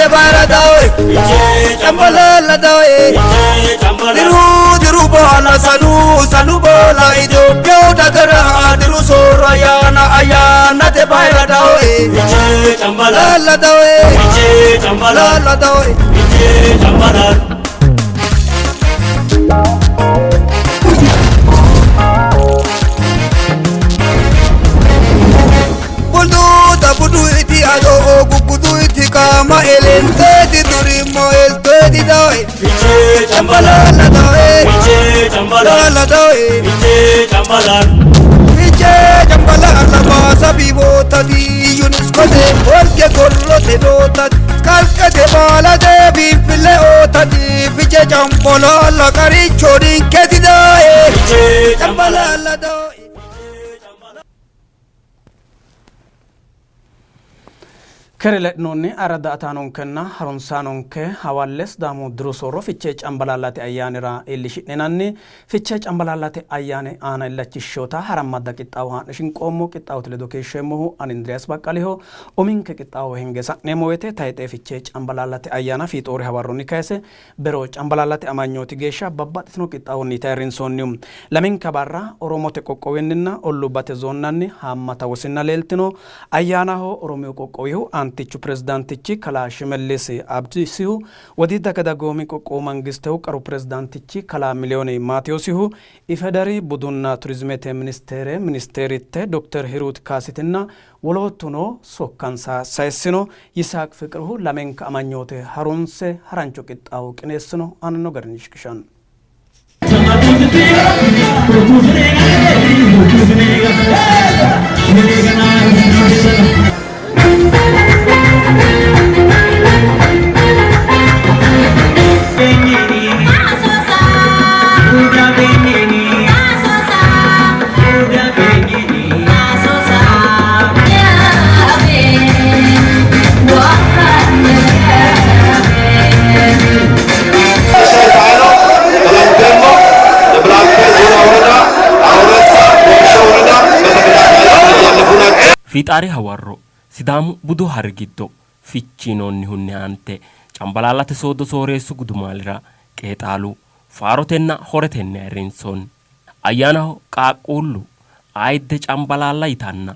Ayyaanate bayira dawe Cambalaalla dawe Diru diru baala sanu sanu baala Itophiyu dagara diru soorro ayyaana ayyaanate bayira dawe Cambalaalla dawe Cambalaalla dawe Bulduuta buduuti adoo gugguduuti qaama elenteeti durimmo elteeti dawe Cambalaalla dawe Cambalaalla dawe Fichee Cambalaalla baasa biibootati yuuniskote holge gollote dootati kalqete baalate biinfille ootati Fichee Cambalaalla qaricho ninketi dawe Cambalaalla dawe Keere le'noonni arada''ataanonkenna harunsaanonke hawalle Sidaamu diru soorro Fichee Cambalaallate ayyaanira iillishi'ninanni. Fichee Cambalaallate ayyaani aana illachishshinota harammadda qixxaawo haa'ne shinqoommo. Qixxaawote ledo keeshsheemmohu ani Indiriyaas Baqqaliho. Uminke qixxaawo hinge sa'neemmo woyte tayxee Fichee Cambalaallate ayyaana fiixoori hawarronni kayse bero Cambalaallate amanyooti geeshsha babbaxxitino qixxaawonniiti ayirrinsoonnihu. Lamenka barra Oromote qoqqowinninna olluubbate zoonnanni haammata wosinna leeltino. Ayyaanaho Oromiyu qoqqowihu aantichu pirezidaantichi kalaa Shimellis Abdiisihu, Wodiid Daga Dagoomi Qoqqowu Mangistehu qaru pirezidaantichi kalaa Miliyooni Maatiyoosihu, IFEDERI Budunna Turizimete Ministeere Ministeeritte Dokter Hiruut Kaasitinna Woloottuno sokkansa sayissino. Yisaaq Fiqrihu lamenka amanyoote harunse harancho qixxaawo qineessino. Aananno garinni shiqishanno. Fiixaari hawarro Sidaamu budu hari giddo Fichii yinoonnihunni aante Cambalaallate soodo sooreessu gudumaalira qeexaalu, faarotenna horetenni ayirrinsoonni. Ayyaanaho qaaqquullu Ayidde Cambalaalla yitanna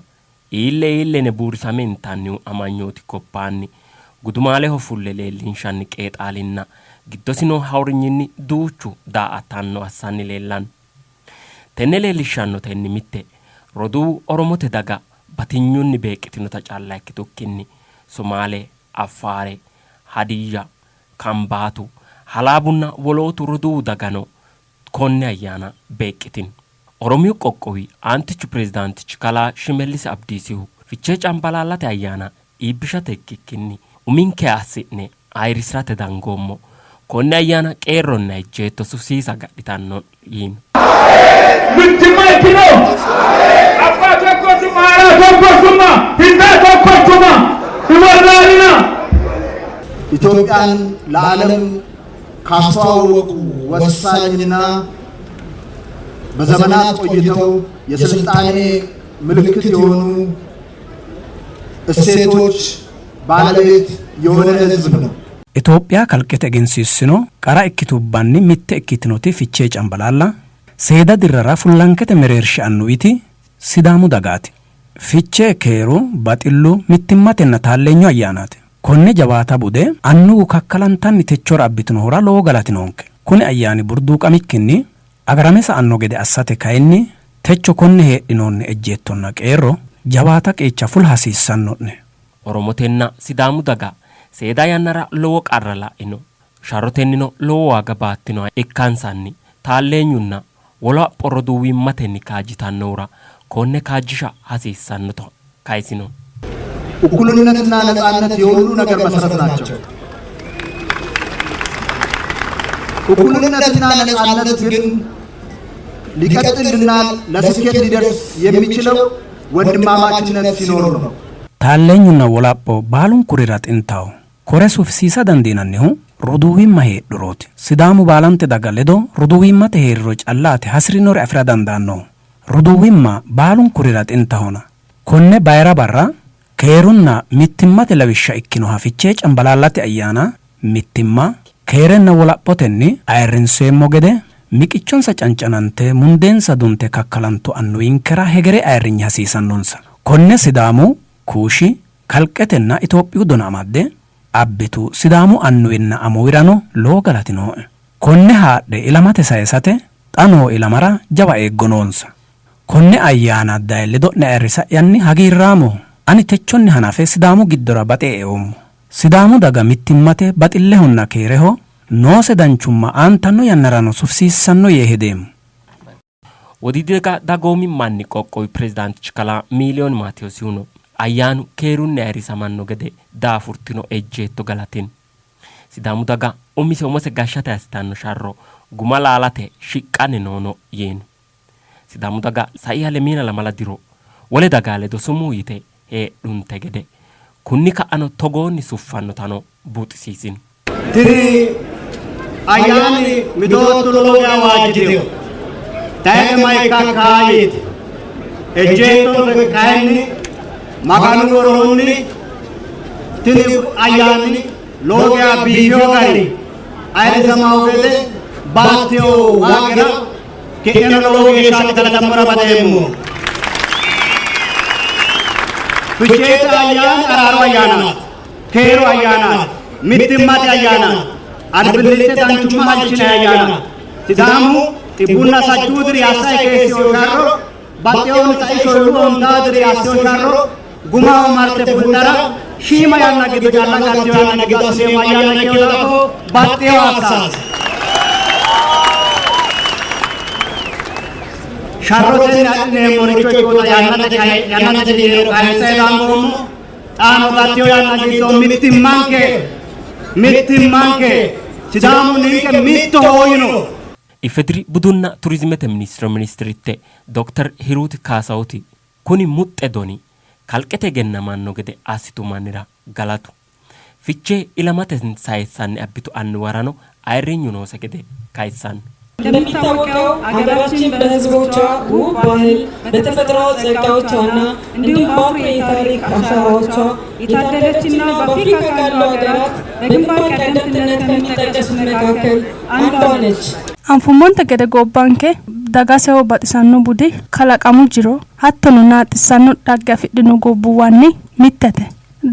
iille iille yine buurisame intannihu amanyooti gobbaanni gudumaaleho fulle leellinshanni qeexaalinna giddosi noo hawrinyinni duuchu daa''atanno assanni leellanno. Tenne leellishshannotenni mitte roduuwu Oromote daga batinyunni beeqqitinota calla ikkitukkinni Somaale, Affaare, Hadiyya, Kambaatu, Halaabunna wolootu roduuwu dagano konne ayyaana beeqqitino. Oromiyu qoqqowi aantichu pirezidaantichi kalaa Shimellisi Abdiisihu Fichee Cambalaallate ayyaana iibbishate ikkikkinni uminkeha assi'ne ayirrisi'rate dangoommo. Konne ayyaana qeerronna ejjeetto sufisiisa agadhitanno yiino. Mittimma ikkino! Abbaa tokkochumma, haadhaa tokkochumma, hiddaa tokkochumma, hin wallaalina! ኢትዮጵያን ለዓለም ካስተዋወቁ ወሳኝና በዘመናት ቆይተው የስልጣኔ ምልክት የሆኑ እሴቶች ባለቤት የሆነ ሕዝብ ነው። Itophiya kalqete egensiissino qara ikkitubbanni mitte ikkitinoti Fichee Cambalaalla seeda dirrara fullankete mereershi annuwiti Sidaamu dagaati. Fichee keeru, baxillu, mittimmatenna taalleenyu ayyaanaati. Konne jawaata bude annuwu kakkalantanni techora abbitinohura lowo galati noonke. Kuni ayyaani burduuqamikkinni agarame sa''anno gede assate kayinni techo konne heedhinoonni ejjeettonna qeerro jawaata qeecha fula hasiissanno'ne. Oromotenna Sidaamu daga seeda yannara lowo qarra la'ino, sharrotennino lowo waaga baattinoha ikkansanni taalleenyunna wolapho roduuwimmatenni kaajjitannohura konne kaajjisha hasiissannota kayisino. እኩልነትና ነፃነት የሁሉ ነገር መሰረት ናቸው። እኩልነትና ነፃነት ግን ሊቀጥልና ለስኬት ሊደርስ የሚችለው ወንድማማችነት ሲኖር ነው። Taalleenyunna wolapho baalunkurira xintaho. Kore sufisiisa dandiinannihu roduuwimma heedhurooti. Sidaamu baalante daga ledo roduuwimmate hee'riro callaati hasi'rinore afi'ra dandaannohu. Roduuwimma baalunkurira xintahona. Konne bayira barra Keerunna mittimmate lawishsha ikkinoha Fichee Cambalaallate ayyaana mittimma, keerenna wolaphotenni ayirrinseemmo gede miqichonsa cancanante mundeensa dunte kakkalantu annuwinkera hegere ayirrinyi hasiisannonsa. Konne Sidaamu, Kuushi, kalqetenna Itophiyu dona amadde abbitu Sidaamu annuwinna amuwirano lowo galati nooe. Konne haadhe ilamate sayisate xa noo ilamara jawa eeggo noonsa. Konne ayyaana daye ledo'ne ayirrisa'yanni hagiirraamoho. Ani techonni hanafe Sidaamu giddora baxe eoommo. Sidaamu daga mittimmate, baxillehonna keereho noose danchumma aantanno yannarano sufisiissanno yee hedeemmo. Wodiidi daga dagoomi manni qoqqowi pirezidaantichi kalaa Miiliyon Maatewosihuno ayyaanu keerunni ayirrisamanno gede daafurtino ejjeetto galatino. Sidaamu daga umise umose gashshate assitanno sharro guma laalate shiqqanni noono yiino. Sidaamu daga saiha lemiina lamala diro wole dagaa ledo sumuu yite heedhunte gede kunni ka'ano togoonni suffannotano buuxisiisino. Tini ayyaani mitootu lowo geya waajjitino. Tayxe ma ikka ikka yite. Ejjeettonke kayinni Maganu woroonni tini ayyaani lowo geya biifino gari ayirrisamawo gede baattino waagira ki'neno lowo geeshsha galatammora baxeemmo. Ficheete ayyaani araaru ayyaanaati, keeru ayyaanaati, mittimmate ayyaanaati, albillitte danchumma halchinanni ayyaanaati. Sidaamu xibbunna sajjuu diri assai keeshshino sharro baxxinohunni sai shoolu ontaa diri assino sharro gumaho marte fultara shiima yanna giddo calla gattino yanna giddo assineemmo ayyaana ikkino daafo baxxino assaati. Sharrotenni adhineemmoricho ikkinota yannate yannate kiiro kayinse dangoommo. Xaano gattino yanna giddo mittimmanke mittimmanke Sidaamu ninke mittoho yino. IFEDRI Budunna Turizimete Ministeere Ministiritte Dokter Hiruuti Kaasawuti, kuni muxxe doni kalqete egennamanno gede assitu mannira galatu. Fichee ilamate sayissanni abbitu annuwarano ayirrinyu noose gede kayissanno. እንደሚታወቀው ሀገራችን በሕዝቦቿ ውብ ባህል በተፈጥሮ ጸጋዎቿና እንዲሁም በአኩሪ የታሪክ አሻራዎቿ የታደለችና በአፍሪካ ካሉ ሀገራት በግንባር ቀደምትነት ከሚጠቀሱት መካከል አንዷ ነች። Anfummonte gede gobbanke dagaseho baxisanno budi, kalaqamu jiro hattono naaxxissanno dhagge afidhino gobbuwanni mittete.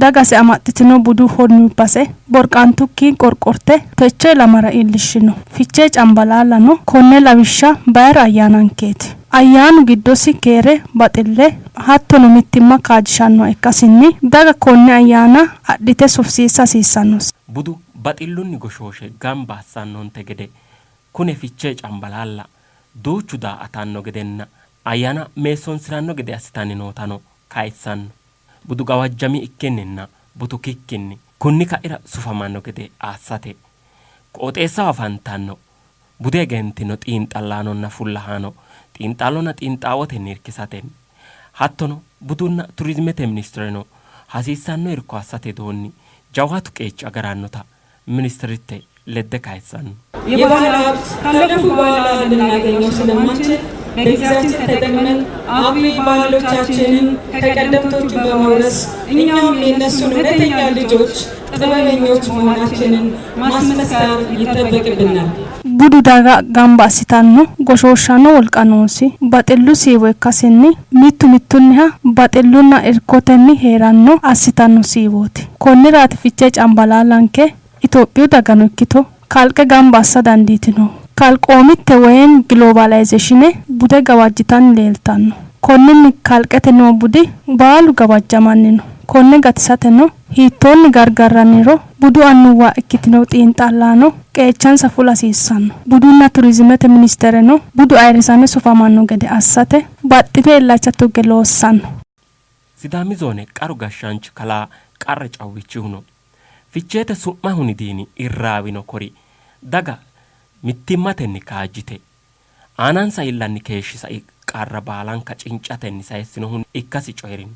Dagase amaxxitino budu hornyubbase borqantukki qorqorte techo ilamara iillishshino. Fichee Cambalaallano konne lawishsha bayira ayyaanankeeti. Ayyaanu giddosi keere, baxille hattono mittimma kaajjishannoha ikkasinni daga konne ayyaana adhite sufisiisa hasiissannose. Budu baxillunni goshooshe gamba assannonte gede kune Fichee Cambalaalla duuchu daa''atanno gedenna ayyaana meessonsi'ranno gede assitanni nootano kayissanno. Budu gawajjami ikkinninna butukikkinni kunni ka'ira sufamanno gede assate qooxeessaho afantanno bude egentino xiinxallaanonna fullahaano xiinxallonna xiinxaawotenni irkisatenni hattono budunna turizimete ministereno hasiissanno irko assate widoonni jawaatu qeechi agarannota ministeritte ledde kayissanno. የባህል ሀብት ካለፉ በኋላ ልናገኘው ስለማንችል በጊዜያችን ተጠቅመን አኩሪ ባህሎቻችንን ከቀደምቶቹ በመውረስ እኛም የእነሱን እውነተኛ ልጆች ጥበበኞች መሆናችንን ማስመስከር ይጠበቅብናል። Budu daga gamba assitanno goshooshshanno wolqa noosi baxillu siiwo ikkasinni mittu mittunniha baxillunna irkotenni hee'ranno assitanno siiwooti. Konniraati Fichee Cambalaallanke Itophiyu dagano ikkito kalqe gamba assa dandiitinohu. Kalqoomitte woyim giloobaalayzeeshine bude gawajjitanni leeltanno. Konninni kalqete noo budi baalu gawajjamanni no. Konne gatisateno hiittoonni gargarranniro budu annuwa ikkitino xiinxallaano qeechansa fula hasiissanno. Budunna Turizimete Ministereno budu ayirrisame sufamanno gede assate baxxino illacha tugge loossanno. Sidaami zoone qaru gashshaanchi kalaa Qarre Cawwichihuno Ficheete su'ma huni diini irraawino kori daga mittimmatenni kaajjite aanansa iillanni keeshshi sai qarra baalanka cincatenni sayissinohu ikkasi coyi'rino.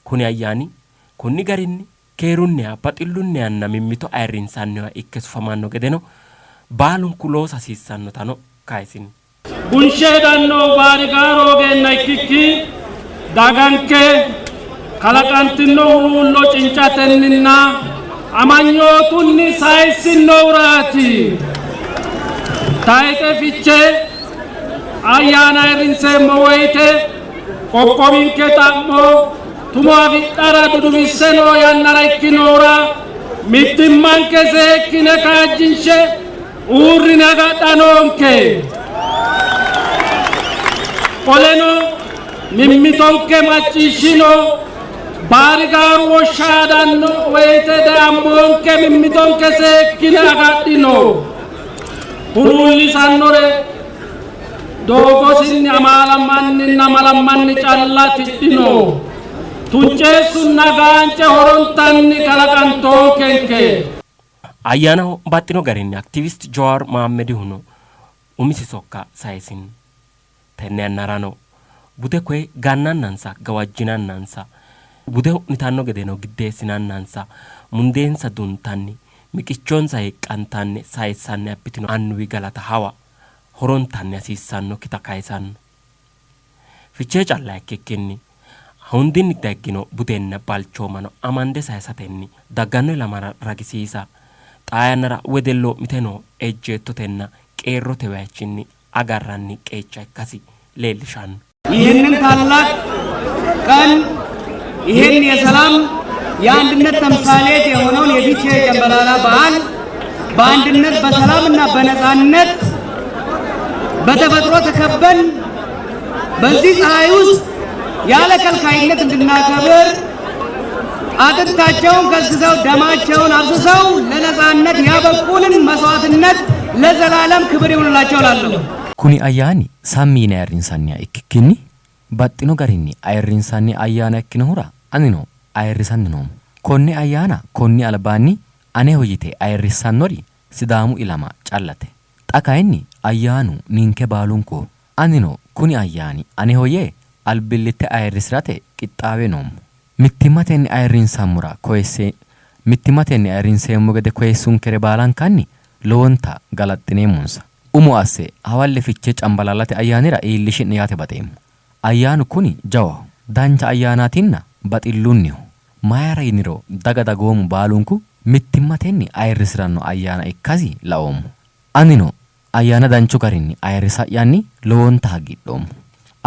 Kuni ayyaani konni garinni keerunniha, baxillunnihanna mimmito ayirrinsanniha ikke sufamanno gedeno baalunku loosa hasiissannotano kayisino. Bunshe hedannohu baarigaaro hoogeenna ikkikki daganke Kalaqantino huluullo cincatenninna amanyootunni sayissinohuraati. Tayxe Fichee ayyaana ayirrinseemmo woyte qoqqowinke xa'mo tumo afidhara duduwisse noo yannara ikkinohura mittimmanke seekkine kaajjinshe uurrine agadha noonke. Qoleno mimmitonke macciishshino, baarigaaru woshshaadanno woyte deammoonke, mimmitonke seekkine agadhino. Huluullisannore doogosinni amaalammanninna malammanni calla tidhino. Tunceessunna gaance horontanni kalaqantoonkenke. Ayyaanaho baxxino garinni Aktivist Jawaar Mahaammedihuno umisi sokka sayisino. Tenne yannarano bude koye gannannansa gawajjinannansa, bude hu'nitanno gedeno giddeessinannansa, mundeensa duntanni, miqichonsa hiiqqantanni sayissanni abbitino annuwi galata hawa horontanni hasiissannokkita kayisanno. Fichee calla ikkikkinni hundinni daggino budenna balchoomano amande sayisatenni dagganno ilamara ragisiisa xaa yannara wedelloo'mite noo ejjeettotenna qeerrote wayichinni agarranni qeecha ikkasi leellishanno. ይህንን ታላቅ ቀን ይህን የሰላም የአንድነት ተምሳሌት የሆነውን የፊቼ ጨምበላላ በዓል በአንድነት በሰላምና በነጻነት በተፈጥሮ ተከበን በዚህ ፀሐይ ውስጥ ያለ ከልካይነት እንድናከብር አጥንታቸውን ከስክሰው ደማቸውን አፍስሰው ለነጻነት ያበቁንን መስዋዕትነት ለዘላለም ክብር ይሁንላቸው እላለሁ። Kuni ayyaani sammi yine ayirrinsanniha ikkikkinni baxxino garinni ayirrinsanni ayyaana ikkinohura anino ayirrisanni noommo. Konne ayyaana konni albaanni aneho yite ayirrissannori Sidaamu ilama callate. Xa kayinni ayyaanu ninke baalunkuho. Anino kuni ayyaani aneho yee albillitte ayirrisi'rate qixxaawe noommo. Mittimmatenni ayirrinsammora koyisse mittimmatenni ayirrinseemmo gede koyissunkere baalankanni lowonta galaxxineemmonsa. Umo asse hawalle Fichee Cambalaallate ayyaanira iillishi'ne yaate baxeemmo. Ayyaanu kuni jawaho, dancha ayyaanaatinna baxillunniho. Mayira yiniro daga dagoomu baalunku mittimmatenni ayirrisi'ranno ayyaana ikkasi laoommo. Anino ayyaana danchu garinni ayirrisa'yanni lowonta hagiidhoommo.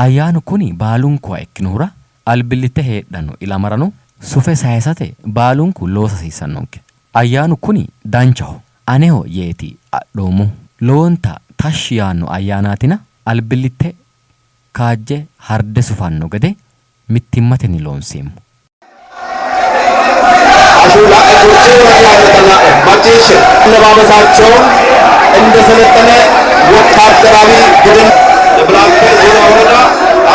Ayyaanu kuni baalunkuha ikkinohura albillitte heedhanno ilamarano sufe sayisate baalunku loosa hasiissannonke. Ayyaanu kuni danchaho, aneho yeeti adhoommohu. Lowonta tashshi yaanno ayyaanaatina albillitte kaajje harde sufanno gede mittimmatenni loonseemmo. እንደሰለጠነ ወታደራዊ ቡድን ለብላቴ ዞና ወረዳ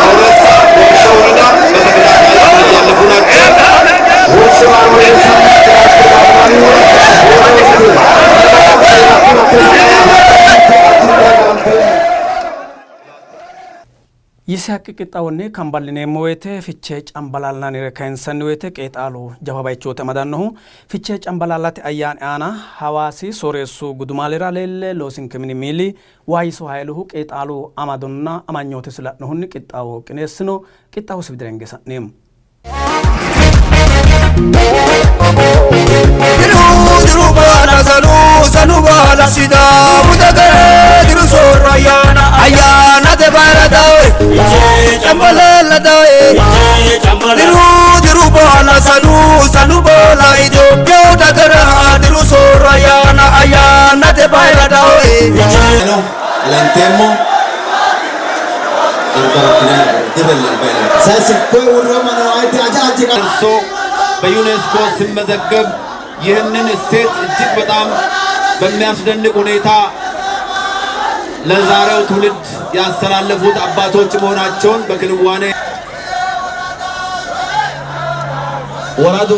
አውረሳ ወርሾ ወረዳ በተከታታይ እያለፉ ናቸው። Yisihaaqi qixxaawonni kamballineemmo woyte Fichee Cambalaallannire kayinsanni woyte qeexaalu jawa bayichooti amadannohu. Fichee Cambalaallate ayyaani aana Hawaasi sooreessu gudumaalira leelle loosinke mini miili Waayiso Hayiluhu qeexaalu amadonna amanyootesi la'nohunni qixxaawo qineessino. Qixxaawosi widira hinge sa'neemmo. Diru diru baala sanu sanu baala Sidaamu dagara diru soorro ayyaana ayyaanate bayira dawe cambalaalla dawe diru diru baala sanu sanu baala Itophiyu dagara diru soorro ayyaana ayyaanate bayira dawe. Ilanteemmo እርሶ በዩኔስኮ ሲመዘገብ ይህንን እሴት እጅግ በጣም በሚያስደንቅ ሁኔታ ለዛሬው ትውልድ ያስተላለፉት አባቶች መሆናቸውን በክንዋኔ ወረዱ